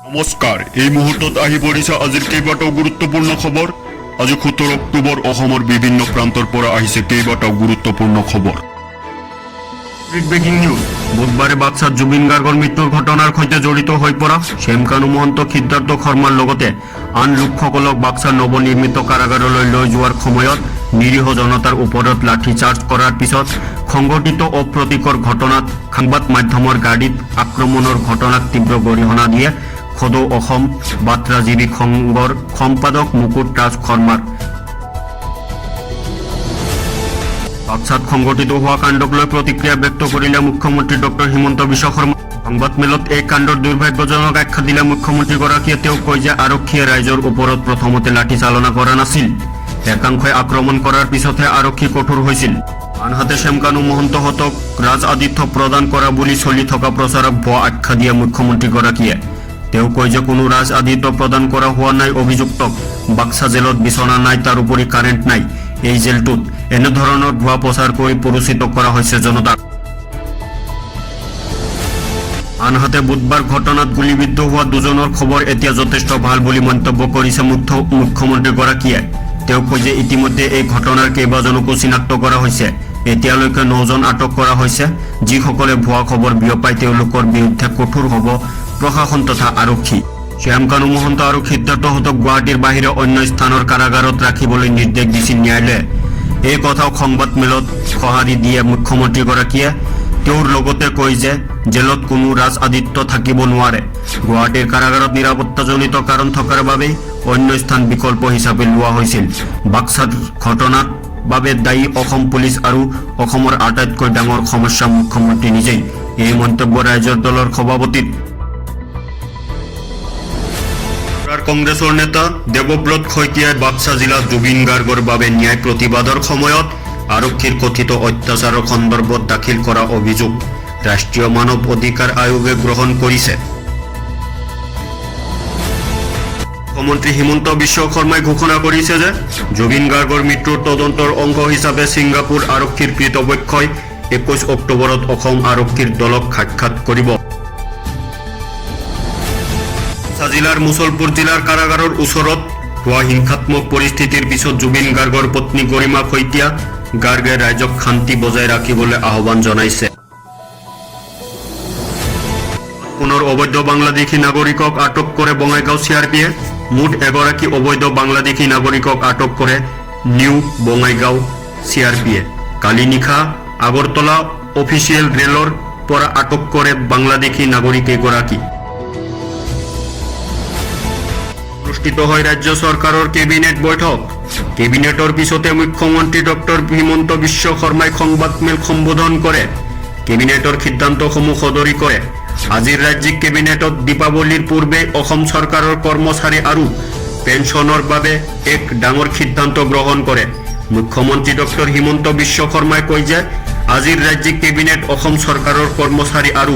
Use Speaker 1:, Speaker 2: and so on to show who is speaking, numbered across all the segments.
Speaker 1: নমস্কাৰ, এই মুহূৰ্তত আহি পৰিছে আজিৰ কেইবাটাও গুৰুত্বপূৰ্ণ খবৰ। আজি 17 অক্টোবৰ। অসমৰ বিভিন্ন প্ৰান্তৰ পৰা আহিছে কেইবাটাও গুৰুত্বপূৰ্ণ খবৰ। Breaking news. বুধবাৰে বাক্সাত জুবিন গাৰ্গৰ মৃত্যুৰ ঘটনাৰ সৈতে জড়িত হৈ পৰা শ্যামকানু মহন্ত, সিদ্ধাৰ্থ শৰ্মাৰ লগতে আন লোকসকলক বাক্সাৰ নৱনিৰ্মিত কাৰাগাৰলৈ লৈ যোৱাৰ সময়ত নিৰীহ জনতাৰ ওপৰত লাঠিচাৰ্জ কৰাৰ পিছত সংঘটিত অপ্ৰীতিকৰ ঘটনাত সংবাদ মাধ্যমৰ গাড়ীত আক্ৰমণৰ ঘটনাক তীব্ৰ গৰিহণা দিয়ে সদৌ অসম বাৰ্তাজীৱী সংঘৰ সম্পাদক মুকুট ৰাজ শৰ্মাৰ। বাক্সাত সংঘটিত হোৱা কাণ্ডক লৈ প্ৰতিক্ৰিয়া ব্যক্ত কৰিলে মুখ্যমন্ত্ৰী ডক্টৰ হিমন্ত বিশ্ব শৰ্মা। সংবাদমেলত এই কাণ্ডৰ দুৰ্ভাগ্যজনক আখ্যা দিলে মুখ্যমন্ত্ৰীগৰাকীয়ে। তেওঁ কয় যে আৰক্ষীয়ে ৰাইজৰ ওপৰত প্ৰথমতে লাঠি চালনা কৰা নাছিল, একাংশই আক্ৰমণ কৰাৰ পিছতহে আৰক্ষী কঠোৰ হৈছিল। আনহাতে শ্যামকানু মহন্তহঁতক ৰাজ আতিথ্য প্ৰদান কৰা বুলি চলি থকা প্ৰচাৰক ভুৱা আখ্যা দিয়ে মুখ্যমন্ত্ৰীগৰাকীয়ে। তেওঁ কয় যে কোনো ৰাজ আতিথ্য প্ৰদান কৰা হোৱা নাই অভিযুক্তক। বাক্সা জেলত বিচনা নাই, তাৰোপৰি কাৰেণ্ট নাই এই জেলটোত। এনেধৰণৰ ভুৱা প্ৰচাৰ কৰি প্ৰৰোচিত কৰা হৈছে জনতাক। আনহাতে বুধবাৰ ঘটনাত গুলীবিদ্ধ হোৱা দুজনৰ খবৰ এতিয়া যথেষ্ট ভাল বুলি মন্তব্য কৰিছে মুখ্যমন্ত্ৰীগৰাকীয়ে। তেওঁ কয় যে ইতিমধ্যে এই ঘটনাৰ কেইবাজনকো চিনাক্ত কৰা হৈছে। এতিয়ালৈকে নজন আটক কৰা হৈছে। যিসকলে ভুৱা খবৰ বিয়পাই তেওঁলোকৰ বিৰুদ্ধে কঠোৰ হ'ব প্ৰশাসন তথা আৰক্ষী। শ্যামকানু মহন্ত আৰু সিদ্ধাৰ্থহঁতক গুৱাহাটীৰ বাহিৰে অন্য স্থানৰ কাৰাগাৰত ৰাখিবলৈ নিৰ্দেশ দিছিল ন্যায়ালয়ে। এই কথাও সংবাদমেলত সঁহাৰি দিয়ে মুখ্যমন্ত্ৰীগৰাকীয়ে। তেওঁৰ লগতে কয় যে জেলত কোনো ৰাজ আতিথ্য থাকিব নোৱাৰে। গুৱাহাটীৰ কাৰাগাৰত নিৰাপত্তাজনিত কাৰণ থকাৰ বাবেই অন্য স্থান বিকল্প হিচাপে লোৱা হৈছিল। বাক্সাৰ ঘটনাৰ বাবে দায়ী অসম পুলিচ আৰু অসমৰ আটাইতকৈ ডাঙৰ সমস্যা মুখ্যমন্ত্ৰী নিজেই, এই মন্তব্য ৰাইজৰ দলৰ সভাপতিৰ। কংগ্ৰেছৰ নেতা দেৱব্ৰত শইকীয়াই বাক্সা জিলাত জুবিন গাৰ্গৰ বাবে ন্যায় প্ৰতিবাদৰ সময়ত আৰক্ষীৰ কথিত অত্যাচাৰৰ সন্দৰ্ভত দাখিল কৰা অভিযোগ ৰাষ্ট্ৰীয় মানৱ অধিকাৰ আয়োগে গ্ৰহণ কৰিছে। মুখ্যমন্ত্ৰী হিমন্ত বিশ্ব শৰ্মাই ঘোষণা কৰিছে যে জুবিন গাৰ্গৰ মৃত্যুৰ তদন্তৰ অংশ হিচাপে ছিংগাপুৰ আৰক্ষীৰ কৰ্তৃপক্ষই 21 অক্টোবৰত অসম আৰক্ষীৰ দলক সাক্ষাৎ কৰিব। বাক্সা জিলাৰ মুছলপুৰ জিলাৰ কাৰাগাৰৰ ওচৰত হোৱা হিংসাত্মক পৰিস্থিতিৰ পিছত জুবিন গাৰ্গৰ পত্নী গৰিমা শইকীয়া গাৰ্গে ৰাইজক শান্তি বজাই ৰাখিবলৈ আহ্বান জনাইছে। পুনৰ অবৈধ বাংলাদেশী নাগৰিকক আটক কৰে বঙাইগাঁও চিআৰপিয়ে। মুঠ এগৰাকী অবৈধ বাংলাদেশী নাগৰিকক আটক কৰে নিউ বঙাইগাঁও চিআৰপিয়ে। কালি নিশা আগৰতলা অফিচিয়েল ৰেলৰ পৰা আটক কৰে বাংলাদেশী নাগৰিক কেইগৰাকী। অনুষ্ঠিত হয় ৰাজ্য চৰকাৰৰ কেবিনেট বৈঠক। কেবিনেটৰ পিছতে মুখ্যমন্ত্ৰী ডক্টৰ হিমন্ত বিশ্ব শৰ্মাই সংবাদমেল সম্বোধন কৰে। কেবিনেটৰ সিদ্ধান্তসমূহ সদৰি কৰে। আজিৰ ৰাজ্যিক কেবিনেটত দীপাৱলীৰ পূৰ্বে অসম চৰকাৰৰ কৰ্মচাৰী আৰু পেঞ্চনৰ বাবে এক ডাঙৰ সিদ্ধান্ত গ্ৰহণ কৰে। মুখ্যমন্ত্ৰী ডক্টৰ হিমন্ত বিশ্ব শৰ্মাই কয় যে আজিৰ ৰাজ্যিক কেবিনেট অসম চৰকাৰৰ কৰ্মচাৰী আৰু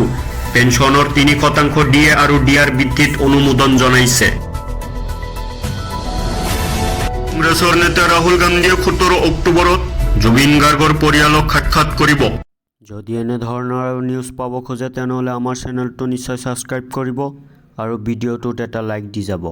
Speaker 1: পেঞ্চনৰ 3% ডিএ আৰু ডিআৰ বৃদ্ধিত অনুমোদন জনাইছে। কংগ্ৰেছৰ নেতা ৰাহুল গান্ধীয়ে 17 অক্টোবৰত জুবিন গাৰ্গৰ পৰিয়ালক সাক্ষাৎ কৰিব।
Speaker 2: যদি এনেধৰণৰ নিউজ পাব খোজে, তেনেহ'লে আমাৰ চেনেলটো নিশ্চয় ছাবস্ক্ৰাইব কৰিব আৰু ভিডিঅ'টোত এটা লাইক দি যাব।